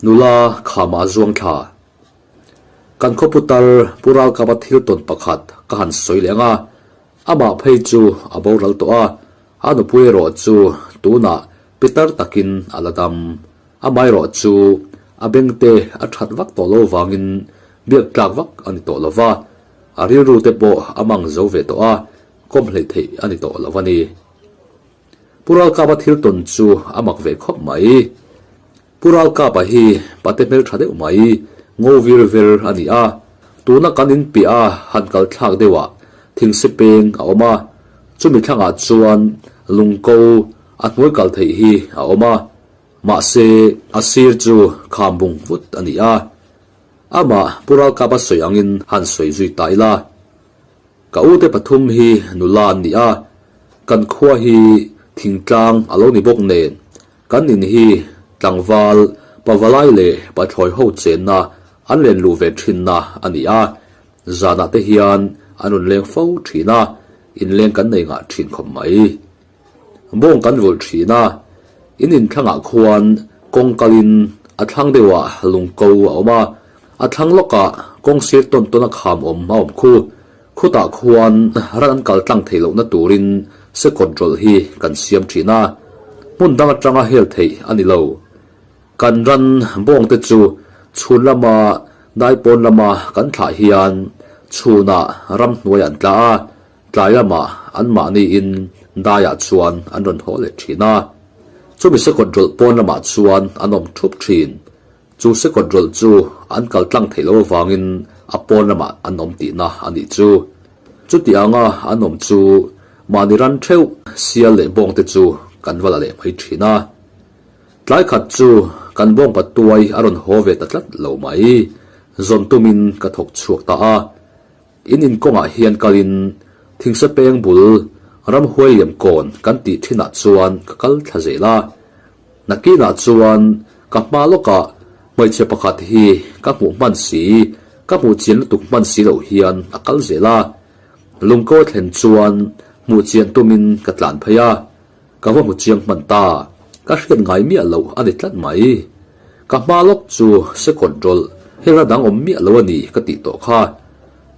Nula khama zuang thla. Kan khaw putar Pu Ralkapa thil tawn pakhat ka han sawi leh ang a, amah phei chu a boral tawh a, a nupui erawh chu tunah pitar takin a la dam. Amaherawh chu a bengte a that vak tawh lo vangin biak tlak vak a ni tawh lo va, a rilru te pawh a mang zo ve tawh a, kawm hleih theih a ni tawh lo a ni. Pu Ralkapa thil tawn chu a mak ve khawp mai. Pu Ralkapa hi pate hmeltha deuh mai, ngo vir ver a ni a. Tuna kan in piah a han kal thlak deuhah thingse peng a awm a, chumi thlangah chuan lungko a hnuai kal theih hi a awm a, mahse a sir chu kham bung vut a ni a. Amah Pu Ralkapa sawi angin han sawi zui ta ila. Ka ute pathum hi nula an ni a, kan khua hi thingtlang a lo ni bawk nen, kan in hi tlangval, pavalai leh pathlawi ho chenna an len luh ve thinna a ni a, zanah te hian an rawn leng fo thin a, inleng kan nei ngah thin khawp mai. Bawng kan vulh thin a, in inthlangah khuan kawng kalin a thlang deuhah lungko a awm a, a thlang lawkah kawng sir tawn tawn a kham awm a awm khu. Khutah khuan ran an kal tlang theih lohna turin se control hi kan siam thin a, hmun dang atanga hel theih a ni lo. Kan ran bawng te chu chhun lama daipawn lama kan thlah hian chhunah ramhnuai an tla a, Tlai lamah anmahniin daiah chuan an rawn haw leh thin a. Chumi sekawt rawlh pawn lamah chuan an awm thup thin. Chu sekawt rawlh chu an kal tlang theih loh avangin a pawn lamah an awm tihna a nih chu. Chuti anga an awm chu mahni ran theuh sial leh bawngte chu kan va la leh mai thin a. Tlai khat chu kan bawngpa tuai a rawn haw ve ta tlat lo mai. Zawn tumin ka thawk chhuak ta a. In inkawngah hian kalin thingse peng bul ramhuai liam kawn kan tih thinah chuan ka kal thla zel a. Nakinah chuan ka hma lawkah hmeichhe pakhat hi ka hmuh hman si, ka hmuh chian lutuk hman si loh hian a kal zel a. Lungkaw thlen chuan hmuh chian tumin ka tlan phei a, ka va hmu chiang hman ta, ka hriat ngai miah loh a ni tlat mai. Ka hma lawk chu second rawlh helna dang awm miah lo a ni ka tih tawh kha.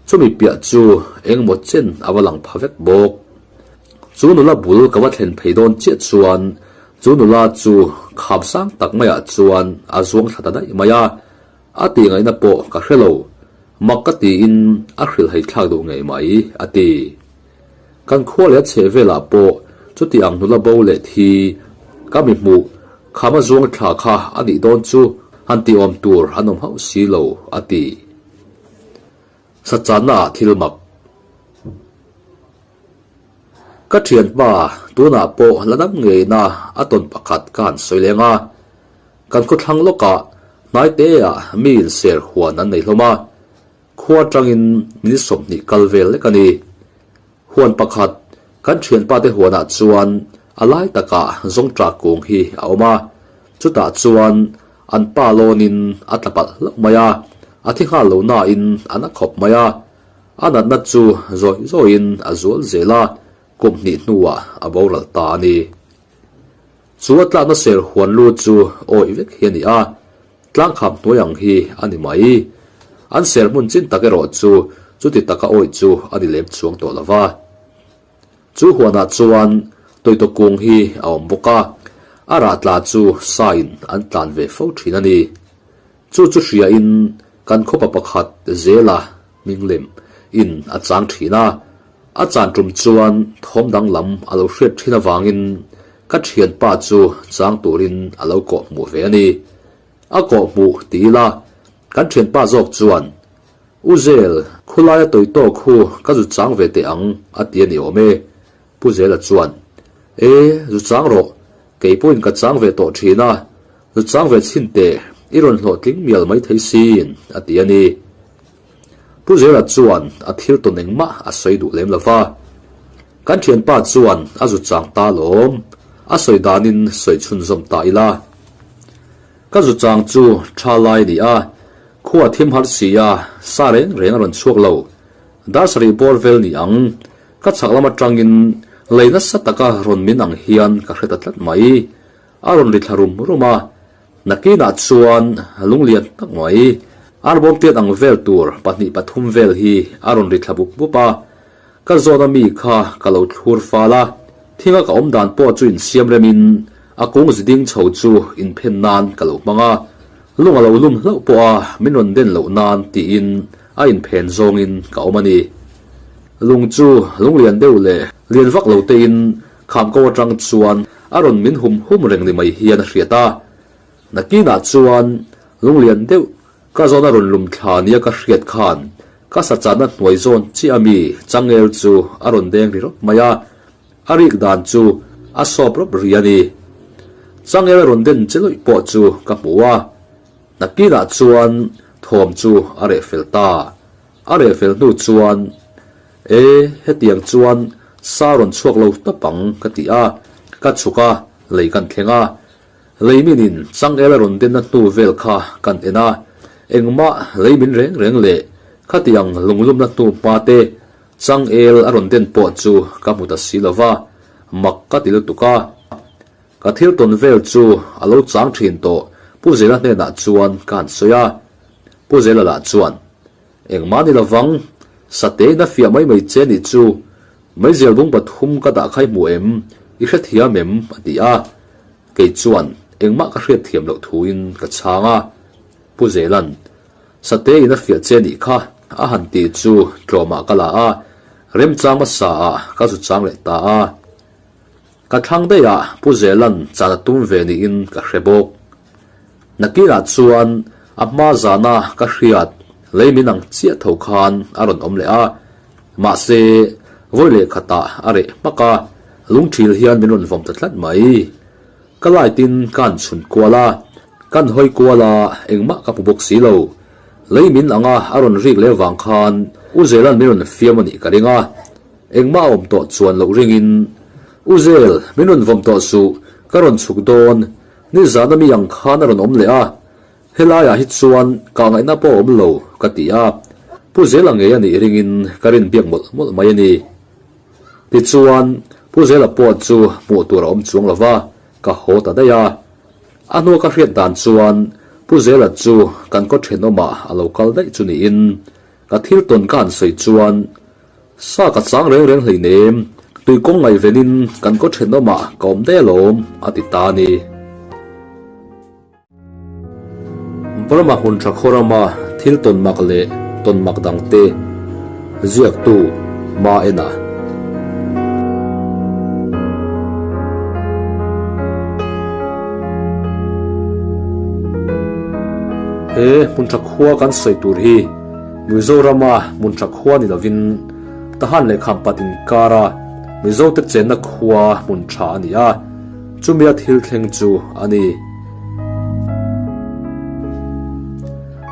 Chumi piah chu engemaw chen a va lang pha vek bawk. Chu nula bul ka va thlen phei dawn chiah chuan chu nula chu kham sang tak maiah chuan a zuang thla ta daih mai a, a tih ngaihna pawh ka hre lo. Mak ka tiin a hrilhhei thlak duh ngei mai, a ti. Kan khua leh a chheh velah pawh chuti ang nula bo leh thi ka mi hmuh khama zuang thla kha a nih dawn chu han tih awm tur an awm hauh si lo, a ti. Sachanna ah thil mak. Ka thianpa tunah pawh la dam ngeina a tawn pakhat ka han sawi leng a. Kan khawthlang lawkah hnaiteah mi inser huan an nei hlawm a. Khua atangin min 20 kal vel lek a ni. Huan pakhat, kan thianpa te huanah chuan a lai takah zawngṭah kung hi a awm a, chutah chuan an pa lawnin a tla palh hlauh mai a, a thi nghal lo nain a na khawp mai a, a natna chu zawih zawihin a zual zel a, kum hnih hnuah a boral ta a ni. Chu a tlakna ser huan lu chu awih vek hi a ni a, Tlangkham hnuai ang hi a ni mai. An ser hmun chin tak erawh chu chuti taka awih chu a ni lem chuang tawh lo va. Chu huanah chuan tawitaw kung hi a awm bawk a, a rah tla chu sain an tlan ve fo thin a ni. Chu chu hriain kan khawpa pakhat zela hminglem in a chang thin a, a chan tum chuan thawm danglam a lo hriat thin avangin ka thianpa chu chang turin a lo kawhhmuh ve a ni. A kawhhmuh ti ila, kan thianpa zawk chuan, U Zel, khulaia tawi tawk khu ka zu chang ve teh ang a ti a ni awm e. Pu Zela chuan, E, zu chang rawh, kei pawhin ka chang ve tawh thin a, zu chang ve chhin teh, i rawn hlawhtling mial mai thei sin, a ti a ni. Pu Zela chuan a thil tawn engmah a sawi duh lem lo va. Kan thianpa chuan a zu chang ta lawm, a sawi danin sawi chhunzawm ta ila. Ka zu chang chu tha lai a ni a, khua thim har si a, sa reng reng a rawn chhuak lo. Dar sarih bawr vel ni ang, ka chhak lam atangin lei nasa taka rawn min ang hian ka hre ta tlat mai. A rawn ri thla rum rum a. Nakinah chuan lunglian tak mai, arbawm tiat ang vel tur pahnih pathum vel hi a rawn ri thla bup bup a. Ka zawna mi kha ka lo thlur fal a, thinga ka awm dan pawh chu insiam remin a kung zi ding chho chu inphen nan ka lo hmang a, lung a lo lum hlauh pawh a min rawn den loh nan tiin a inphen zawngin ka awm a ni. Lung chu lunglian deuh leh lian vak lo tein Kham ko atang chuan a rawn min hum hum reng ni mai hian a hriat a. Nakinah chuan lunglian deuh ka zawn a rawn lum thla nia ka hriat khan ka sa chahna hnuai zawn chiah ami changel chu a rawn deng ri rawp mai a, a rik dan chu a sawp rawp ri a ni. Changel a rawn den che lawih pawh chu ka hmu a. Nakinah chuan thawm chu a reh fel ta. A reh fel hnu chuan E, hetiang chuan sa rawn chhuak lo tawp ang ka ti a, ka chhuk a, lei kan thleng a. Lei minin changel a rawn denna hnu vel kha kan en a, engmah lei min reng reng leh khatiang lunglumna hnu hma te changel a rawn den pawh chu ka hmu ta si lo va, mak ka ti lutuk a. Ka thil tawn vel chu a lo chang thin tawh Pu Zela hnenah chuan ka han sawi a, Pu Zela lah chuan, Engmah ni lovang, Satein a fiah mai mai che nih chu, meizial bung pathum ka dah kha i hmu em, i hrethiam em? a ti a. Kei chuan engmah ka hriatthiam loh thuin ka chhang a. Pu Zelan, Satein a fiah che nih kha, a han ti chu tlawmah ka la a, remchang hmasa ah ka zu chang leh ta a. Ka thlang daih ah Pu Zelan chan a tum ve niin ka hre bawk. Nakinah chuan a hma zana ka hriat lei min ang chiah tho khan a rawn awm leh a, mahse vawi leh khatah a reh hmak a, lungthil hian min rawn vawm ta tlat mai. Ka light in ka han chhun kual a, kan hawi kual a engmah ka hmu bawk si lo. Lei min anga a rawn rik leh vang khan U Zelan min rawn fiam a nih ka ring a, Engmah a awm tawh chuan loh ringin, U Zel, min rawn vawm tawh suh, ka rawn chhuk dawn, nizan a mi ang khan a rawn awm leh a, helaiah hi chuan kah ngaihna pawh a awm lo, ka ti a, Pu Zela ngei a nih ringin ka rin biak mawlh mawlh mai a ni. Tichuan, Pu Zela pawh chu hmuh tur a awm chuang lo va, ka haw ta daih a. A hnua ka hriat dan chuan Pu Zela chu kan khaw thenawmah a lo kal daih chu niin, ka thil tawn ka han sawi chuan, Sa ka chang reng reng hleinem, tui kawng ngaihvenin kan kaw thenawmah ka awm daih alawm, a ti ta a ni. Burma hmun tha khaw rama thil tawn mak leh tawn mak dangte ziaktu Ma Ena. He hmun tha khua kan sawi tur hi Mizorama hmun tha khua ni lovin Tahan leh Khampat inkara Mizote chenna khua hmun tha a ni a, chumia thil thleng chu a ni.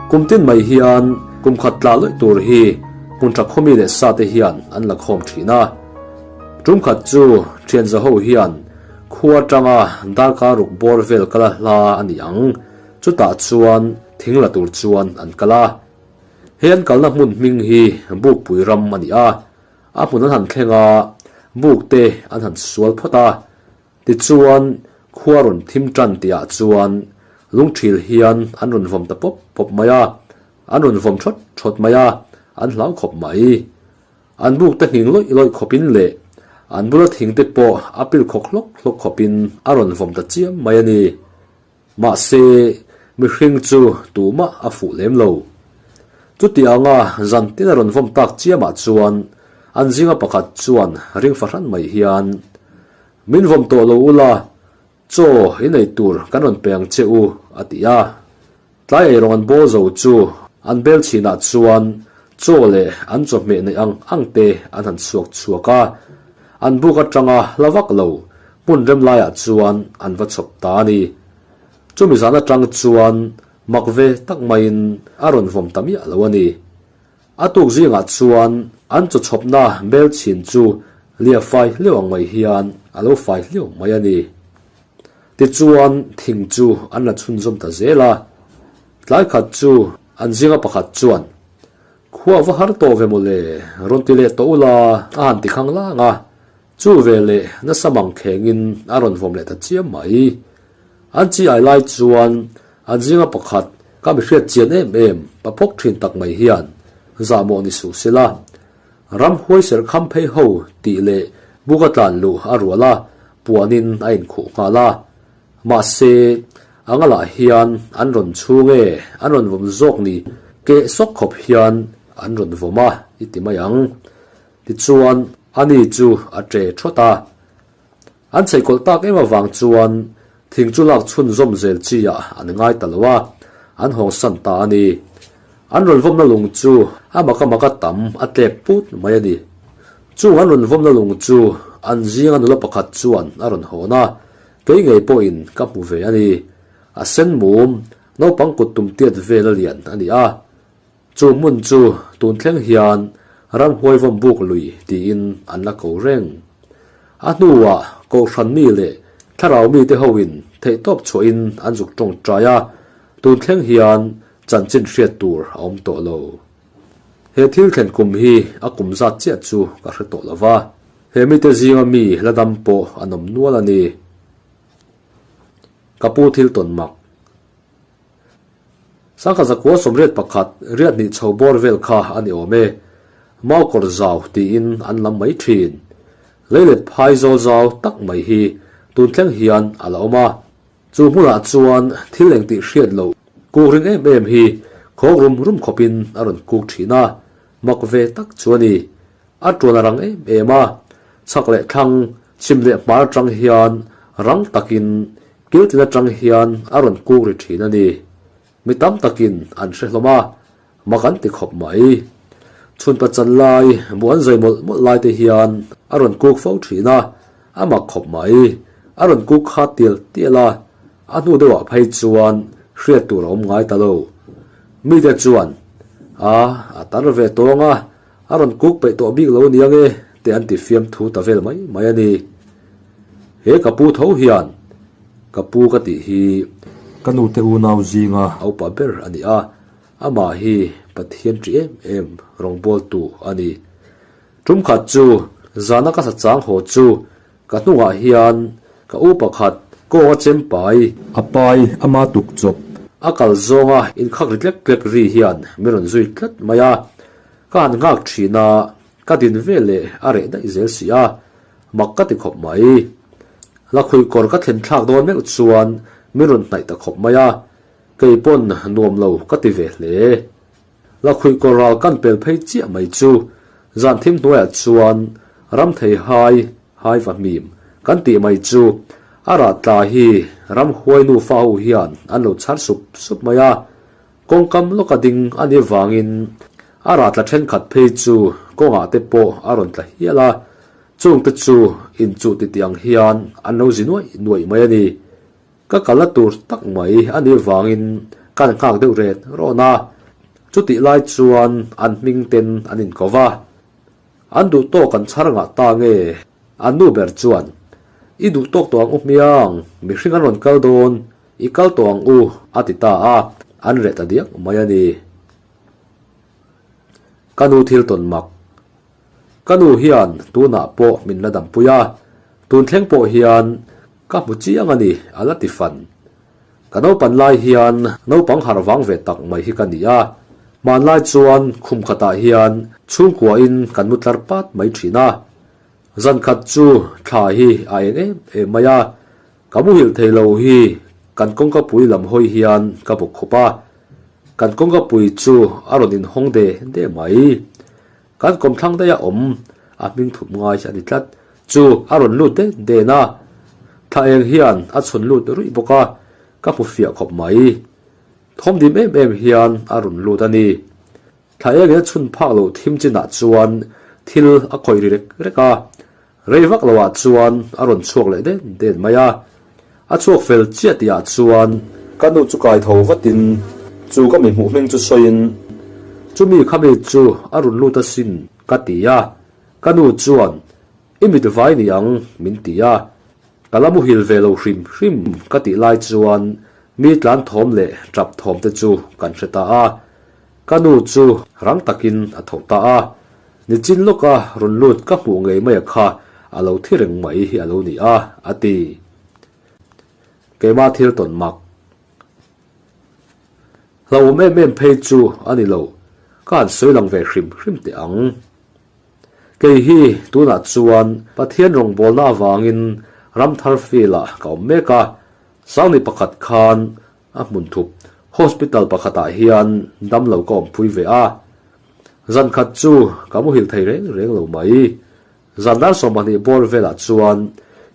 Kum tin mai hian kum khat tla lawih tur hi hmun tha khawmi leh sate hian an la khawm thin a. Tum khat chu thian zaho hian khua atanga darkar ruk bawr vel kala hla a ni ang, chutah chuan thing la tur chuan an kal a. He an kalna hmun hming hi Bukpui ram a ni a, a hmun an han thleng a, buk te an han sual phawt a. Tichuan, khua rawn thim tan tihah chuan lungthil hian an rawn vawm ta pawp pawp mai a, an rawn vawm thawt thawt mai a, an hlau khawp mai. An buk te nghing lawih lawih khawpin leh an bula thing te pawh a pil khawk hlawk hlawk khawpin a rawn vawm ta chiam mai a ni. Mahse, mihring chu tumah a fuh lem lo. Chuti anga zan tin a rawn vawm tak chiamah chuan an zinga pakhat chuan ring fahran mai hian, Min vawm tawh lo ula, chaw i nei tur kan rawn pe ang che u, a ti a. Tlai eirawng an bawl zo chu an bel chhinah chuan chaw leh an chawhmeh neih ang ang te an han chhuak chhuak a. An buk atanga hla vak lo hmun rem laiah chuan an va chhawp ta a ni. Chumi zan atang chuan mak ve tak maiin a rawn vawm ta miah lo a ni. A tuk zingah chuan an chaw chhawpna bel chhin chu lia fai hliau ang mai hian a lo fai hliau mai a ni. Tichuan thing chu an la chhunzawm ta zel a. Tlai khat chu an zinga pakhat chuan, Khua va har tawh ve mawle, rawn ti leh tawh ula a han ti khang lang a. Chu veleh nasa mang thlengin a rawn vawm leh ta chiam mai. An chi ai lai chuan. An zinga pakhat, ka mi hriat chian em em, pa phawk thin tak mai hian zahmawh ni suh sela. Ram huaiserh kham phei ho tih leh buk a tlan luh a rual a, puanin a inkhuh nghal a. Mahse, a ngalah hian an rawn chhung e, an rawn vawm zawk ni keh sawk khawp hian an rawn vawm a i ti mai ang. Tichuan, ani chu a ṭe ṭhawt a. An chheihkawlh tak em avang chuan thing chu lak chhunzawm zel chi ah an ngai ta lo a, an hawngsan ta a ni. An rawn vawmna lung chu a maka maka tam a tlek put mai a ni. Chung an rawn vawmna lung chu an zinga nula pakhat chuan a rawn hawn a, kei ngei pawhin ka hmu ve a ni. A sen mum, naupang kut tum tiat vel a lian a ni a. Chu hmun chu tun thleng hian Ramhuai vawm buk lui tiin an la ko reng. A hnuah Kohhran mi leh Thlarau mite hoin theihtawp chhuahin an zuk tawngtai a, tun thleng hian chanchin hriat tur a awm tawh lo. He thil thlen kum hi a kum zat chiah chu ka hre tawh lo va, he mite zinga mi la dam pawh an awm nual a ni. Ka pu thil tawn mak. Sangha zakua sawmriat pakhat riat hnih chho bawr vel kha a ni awm e. Mau kawr zau tiin an lam mai thin. Leilet phai zawl zau tak mai hi tun thleng hian a la awm a. Chu hmunah chuan thil engtih hriat loh kuk ring em em hi khawk rum rum khawpin a rawn kuk thin a, mak ve tak chu a ni. A tuan a rang em em a, chhak leh thlang, chhim leh hmar atang hian rang takin kil tin atang hian a rawn kuk ri thin a ni. Mi tam takin an hre hlawm a, mak an ti khawp mai. Chhun pachan lai, buh an zai mawlh mawlh lai te hian a rawn kuk fo thin a, a mak khawp mai. A rawn kuk kha tial tial a, a hnu deuhah phei chuan hriat tur a awm ngai ta lo. Mite chuan, A, a tar ve tawng a, A rawn kuk peih tawh bik lo nia nge te an ti fiam thu ta vel mai mai a ni. He ka pu tho hian ka pu ka tih hi ka nute unau zinga a upa ber a ni a, amah hi Pathian ṭi em em rawngbawltu a ni. Tum khat chu zana ka sachang haw chu ka hnungah hian ka u pakhat kawnga chem pai, a pai ama tuk chawp a kal zawnga inkhak ri tlek tlek ri hian min rawn zui tlat mai a. Ka han nghak thin a, ka din ve leh a reh daih zel si a, mak ka ti khawp mai. Lakhuih kawr ka thlen thlak dawn meuh chuan min rawn hnaih ta khawp mai a, kei pawn nuam lo ka ti ve hle. Lakhuih kawr ral kan pel phei chiah mai chu zan thim hnuaiah chuan ram thei hai hai va hmim kan tih mai chu a rah tla hi ramhuai nufa ho hian an lo chhar sup sup mai a, Kawngkam lawka ding a nih vangin a rah tla thenkhat phei chu kawngah te pawh a rawn tla hial a, chungte chu inchuh titi ang hian an lo zi nuaih nuaih mai a ni. Ka kalna tur tak mai a nih vangin ka nghak deuh ret rawn a, chutih lai chuan an hming ten an inko va. An duh tawk an chhar ngah ta nge? An nu ber chuan, I duh tawk tawh ang u hmiang, mihring an rawn kal dawn, I kal tawh ang u, a ti ta a, an reh ta diak mai a ni. Ka nu thil tawn mak. Ka nu hian tunah pawh min la dampui a, tun thleng pawh hian ka hmu chiang a ni, a la ti fan. Ka naupan lai hian naupang harh vang ve tak mai hi ka ni a, hmanlai chuan khum khatah hian chhungkuain kan mu tlar pat mai thin a. Zan khat chu thla hi a eng em em mai a, ka muhilh thei lo hi kan kawngka pui lam hawi hian ka bawk khawp a, kan kawngka pui chu a rawn inhawng de de mai. Kan kawmthlang daih a awm, a hming thup ngai a ni tlat. Chu a rawn lut den den a, thla eng hian a chhawn lut ruih bawk a, ka hmu fiah khawp mai. Thawmdim em em hian a rawn lut a ni. Thla engin a chhun phak loh thim chinah chuan thil a khawih ri rek rek a, Rei vak loah chuan a rawn chhuak leh den den mai a, a chhuak fel chiah tihah chuan ka nu chu kai tho vatin chu ka mi hmuh hming chu sawiin chumi khami chu a rawn lut asin ka ti a, ka nu chuan i mit vai ni ang min ti a, ka la muhil ve lo hrim hrim ka tih lai chuan mi tlan thawm leh tap thawm te chu kan hre ta a, ka nu chu rang takin a tho ta a. Nichin lawka rawn lut ka hmuh ngei mai a kha a lo thi reng mai hi a lo ni a, a ti. Keimah thil tawn mak. Hlauhawm em em phei chu a ni lo, ka han sawi lang ve hrim hrim teh ang. Kei hi tunah chuan Pathian rawngbawlna avangin Ramthar field-ah ka awm mek a, Sangni pakhat khan a hmun thup hospital pakhatah hian damlo ka awmpui ve a. Zan khat chu ka muhil thei reng reng lo mai. Zan dar 20 bawr velah chuan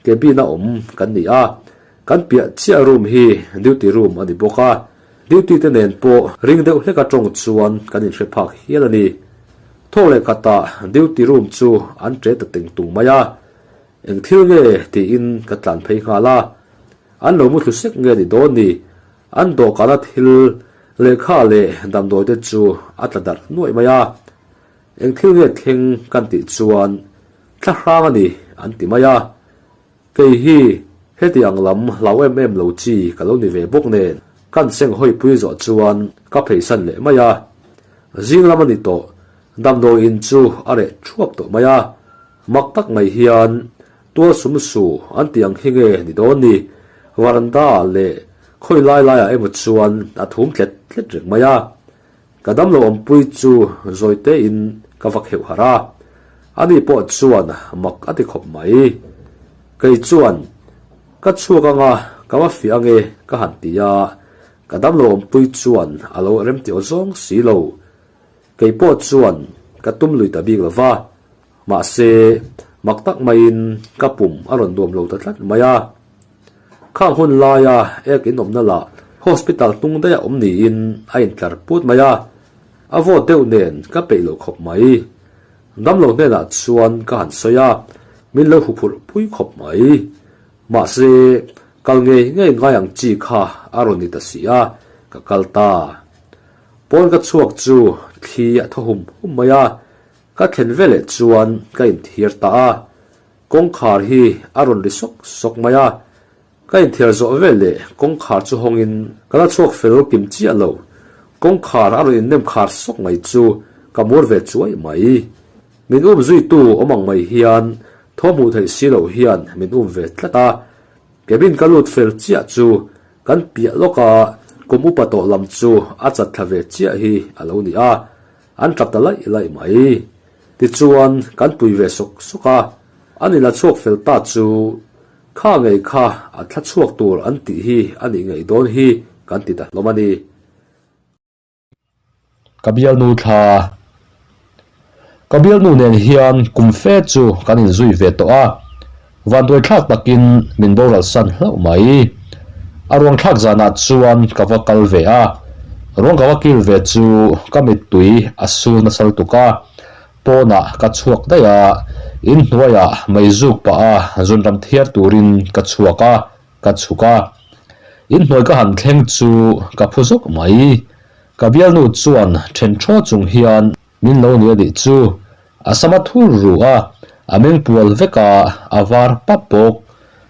cabin a awm kan ni a, kan piah chiah room hi duty room a ni bawk a, duty te nen pawh ring deuh hlek atawng chuan kan inhre phak hial a ni. Thawk leh khatah duty room chu an ṭe ta teng tung mai a, eng thil nge tiin ka tlan phei nghal a, an lo muthlu sek nge ni dawn ni, an dawhkana thil lehkha leh damdawi te chu a tla darh nuaih mai a. Eng thil nge thleng kan tih chuan thla hrang a ni an ti mai a, kei hi heti ang lam hlau em em lo chi ka lo ni ve bawk nen kan seng hawipui zawh chuan ka pheisan leh mai a, zing lam a ni tawh damdawi in chu a reh thuap tawh mai a, mak tak mai hian tual sum su an tih ang hi nge ni dawn ni, varanda ah leh khawi lai laiah emaw chuan a thum tlet tlet reng mai a. Ka damlo awmpui chu zawi tein ka va kheuh harh a, ani pawh chuan mak a ti khawp mai. Kei chuan, Ka chhuak anga ka va fiah ange ka han ti a, ka damlo awmpui chuan a lo remti aw zawng si lo. Kei pawh chuan ka tum lui ta bik lo va, mahse mak tak maiin ka pum a rawn nuam lo ta tlat mai a. Khang hun laia ek inawmna lah hospital hnung daih a awm niin a intlar put mai a, a vawt deuh nen ka peih lo khawp mai. Damlo hnenah chuan ka han sawi a, min lo huphurh pui khawp mai. Mahse, kal ngei ngei ngai ang chi kha a rawn ni ta si a, ka kal ta. Pawn ka chhuak chu thli a thaw hum hum mai a, ka thlen veleh chuan ka inthiar ta a. Kawngkhar hi a rawn ri sawk sawk mai a, ka inthiar zawh vel leh kawngkhar chu hawngin ka la chhuak fel kim chiah lo. Kawngkhar a rawn innem khar sawk mai chu ka mur ve chuai mai. Min um zuitu awm ang mai hian thaw hmuh theih si loh hian min um ve tlat a, cabin ka lut fel chiah chu kan piah lawk a, kum upa tawh lam chu a chat thla ve chiah hi a lo ni a, an tap ta laih laih mai. Tichuan, kan pui ve sawk sawk a, an inla chhuak fel ta chu kha ngei kha a thla chhuak tur an tih hi a nih ngei dawn hi kan ti ta hlawm a ni. Ka bialnu thla Ka bialnu nen hian kum fe chu kan inzui ve tawh a, Vanduai thlak takin min boral san hlauh mai. A ruang thlak zanah chuan ka va kal ve a, ruang ka va kil ve chu ka mittui a sul nasa lutuk a, pawnah ka chhuak daih a, inhnuaiah mei zuk pah a zunram thiar turin ka chhuak a, ka chhuk a. Inhnuai ka han thleng chu ka phu zawk mai. Ka bialnu chuan then thaw chung hian Min lo ni a nih chu. A sam a thur ru a, a meng pual vek a, a var pap bawk.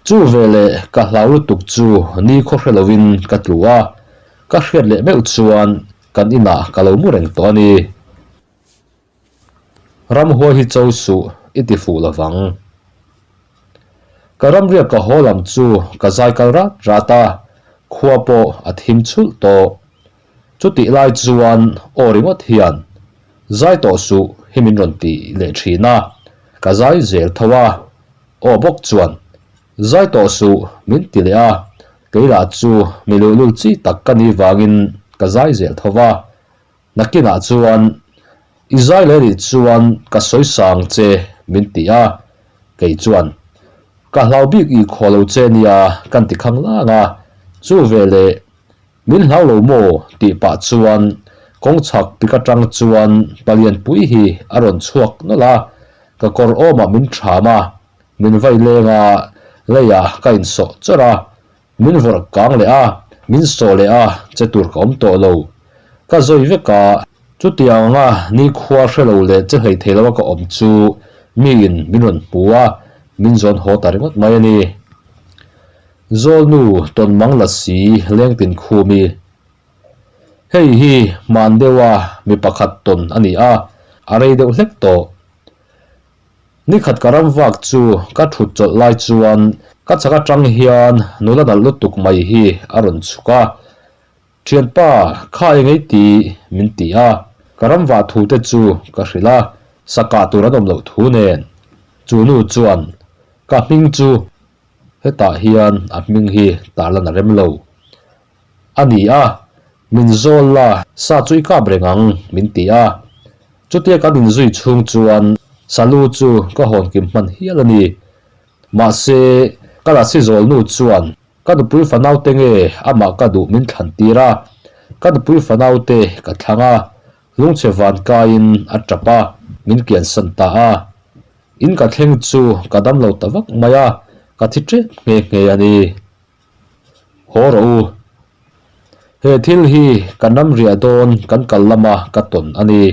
Chu veleh ka hlau lutuk chu ni khaw hre lovin ka tlu a, ka hriat leh meuh chuan kan inah ka lo mu reng tawh a ni. Ramhuai hi cho suh i ti fuh lovang. Ka ramriak ka haw lam chu ka zai kal rat rat a, khua pawh a thim chhulh tawh. Chutih lai chuan aw ringawt hian, Zai tawh suh hi min rawn ti leh thin a, ka zai zel tho a. Aw bawk chuan, Zai tawh suh min ti leh a, kei lah chu mi luhlul chi tak ka ni vangin ka zai zel tho va. Nakinah chuan, I zai leh nih chuan ka sawi sang che min ti a, kei chuan, Ka hlau bik i khaw lo che nia kan ti khang lang a, chu veleh Min hlau lo maw? tih pah chuan kawng chhak pik atang chuan palianpui hi a rawn chhuak nawlh a, ka kawr awmah min ṭham a, min vai leng a, leiah ka insawh chawrh a, min vawrh kang leh a, min sawh leh a, che tur ka awm tawh lo. Ka zawi vek a, chutiang anga nikhua hre lo leh che hlei thei loa ka awm chu miin min rawn hmu a, min zawn haw ta ringawt mai a ni. Zawlnu tawn mang la si lengtin khumi. Hei hi hman deuha mi pakhat tawn a ni a, a rei deuh hlek tawh. Nikhat ka ram vak chu ka thut chawlh lai chuan ka chak atang hian nula nalh lutuk mai hi a rawn chhuk a. Thianpa, kha eng ei ti? min ti a, ka ram vah thu te chu ka hrilh a, sa kah tur an awm loh thu nen. Chu nu chuan, Ka hming chu hetah hian a hming hi tarlan a rem lo. A ni a, min zawl la, sa chu i kap reng ang, min ti a. Chutia kan inzui chhung chuan salu chu ka hawn kim hman hial a ni. Mahse, ka lasi zawl nu chuan ka nupui fanaute nge amah ka duh min thlan tir a, ka nupui fanaute ka thlang a, lungchhe van kaiin a tap a, min kiansan ta a. In ka thleng chu ka dam lo ta vak mai a, ka thi tep nghe nghe a ni. Haw rawh u. He thil hi kan ram riah dawn kan kal lama ka tawn a ni.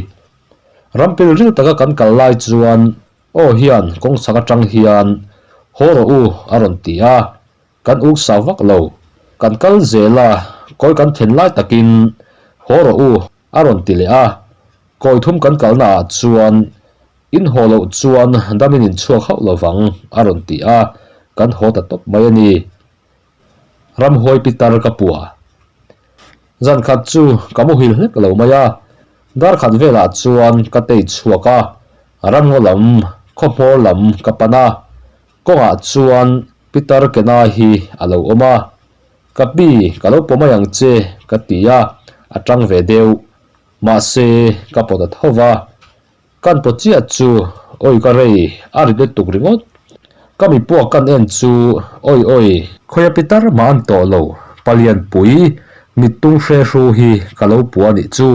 Ram pilril taka kan kal lai chuan aw hian kawng chhak atang hian haw rawh u a rawn ti a, kan uk sa vak lo. Kan kal zel a, kawi kan then lai takin haw rawh u a rawn ti leh a, kawi thum kan kalna ah chuan In haw loh chuan damin in chhuak hauh lo vang, a rawn ti a, kan haw ta tawp mai a ni. Ramhuai pitar ka pua. Zan khat chu ka muhil hlek lo mai a, dar khat velah chuan ka tei chhuak a, ramngaw lam, khawhmawr lam ka pan a, kawngah chuan pitar Kena hi a lo awm a, Ka pi, ka lo pawh mai ang che, ka ti a, a tang ve deuh. Mahse, ka pawt a tho va. Kan pawt chiah chu awi ka rei a ri lutuk ringawt. Ka mi puak kan en chu awi awi. Khawia pitar mah an tawh lo, Palianpui mittung hre hru hi ka lo pua nih chu.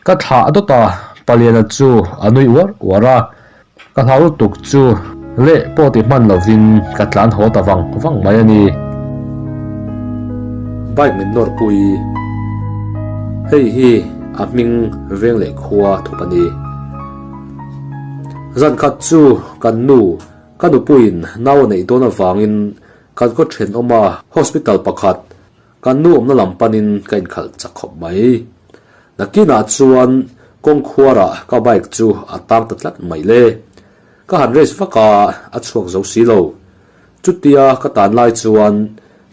Ka thlah dawt a, Paliana chu a nui uar uar a. Ka hlau lutuk chu leh pawh ti hman lovin ka tlan haw ta vang vang mai a ni. Bike min nawr pui. Hei hi a hming veng leh khua thup a ni. Zan khat chu kan nu, ka nupuiin nau a neih dawn avangin kan khaw thenawma hospital pakhat Kan nu awmna lam panin ka inkhalh chak khawp mai. Nakinah chuan kawng khuarah ka bike chu a tang ta tlat mai le. Ka han race vak a, a chhuak zo si lo. Chutia ka tan lai chuan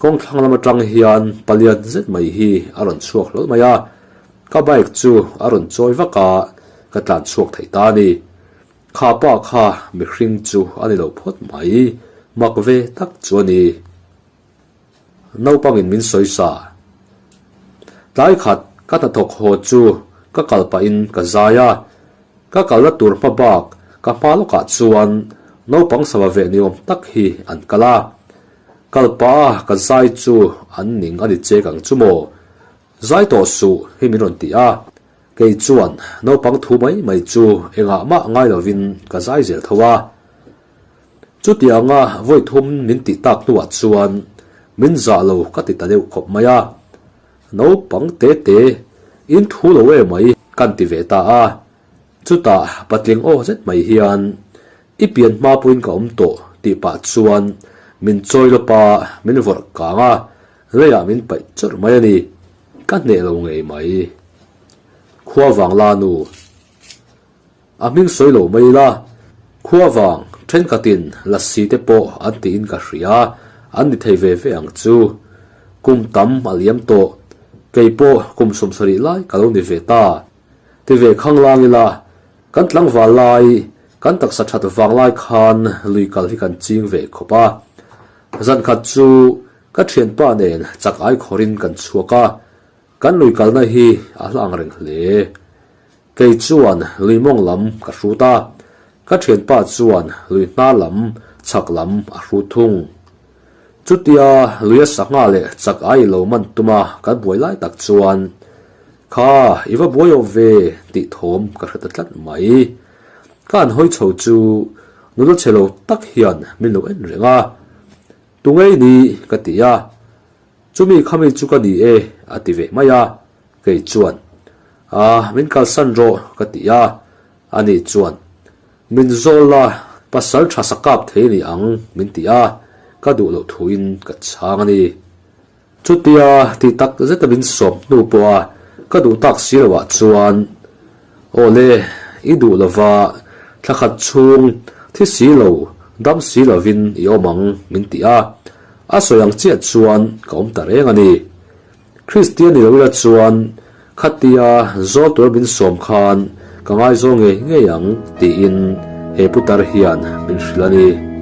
kawng thlang lam atang hian palian zet mai hi a rawn chhuak hlawl mai a. Ka bike chu a rawn chawi vak a, ka tlan chhuak thei ta a ni. Kha pa kha mihring chu a ni lo phawt mai, mak ve tak chu a ni. Naupangin min sawi sa. Tlai khat ka hnathawk haw chu ka kal pahin ka zai a, ka kalna tur hma bak ka hma lawkah chuan naupang sava veh ni awm tak hi an kal a. Kal pah a ka zai chu an ning a ni chek ang chu maw? Zai tawh suh hi min rawn ti a, kei chuan naupang thu mai mai chu engah mah ngai lovin ka zai zel tho a. Chutianga vawi thum min tih tak hnuah chuan min zah lo ka ti ta deuh khawp mai a, naupang te te in thu lo e mai kan ti ve ta a, chutah patling aw zet mai hian i pian hma pawhin ka awm tawh tih pah chuan min chawi lawp a, min vawrh kang a, leiah min paih chawrh mai a ni, ka hneh lo ngei mai. Khua vangla nu. A hming sawi lo mai ila, khua vang thenkhatin lassi te pawh an tiin ka hria, an ni thei ve ve ang chu. Kum tam a liam tawh, kei pawh kum 70 lai ka lo ni ve ta. Ti ve khang lang ila, kan tlangval lai, kan taksa that vang lai khan lui kal hi kan ching ve khawp a. Zan khat chu ka thianpa nen chak ai khawrin kan chhuak a, kan lui kalna hi a hla ang reng hle. Kei chuan lui mawng lam ka hrut a, ka thianpa chuan lui hna lam chhak lam a hrut thung. Chutia luia sangha leh chak ai lo man tum a kan buai lai tak chuan, Kha, i va buai awm ve tih thawm ka hre ta tlat mai. Ka han hawi chho chu nula chhe lo tak hian min lo en reng a, Tu ngei ni? ka ti a. Chumi khami chu ka ni e, a ti ve mai a. Kei chuan, A, min kalsan rawh, ka ti a. Ani chuan, Min zawl la, pasal tha sa kap thei ni ang, min ti a. Ka duh loh thuin ka chhang a ni. Chutia ti tak zeta min sawm hnu pawha ka duh tak si loah chuan, Aw le, i duh lova thla khat chhung thi si lo, dam si lovin i awm ang, min ti a. A sawi ang chiah chuan ka awm ta reng a ni. Kristian ni lo ila chuan khatia zawl tura min sawm khan ka ngaizawng ngei ngei ang tiin he putar hian min hrilh a ni.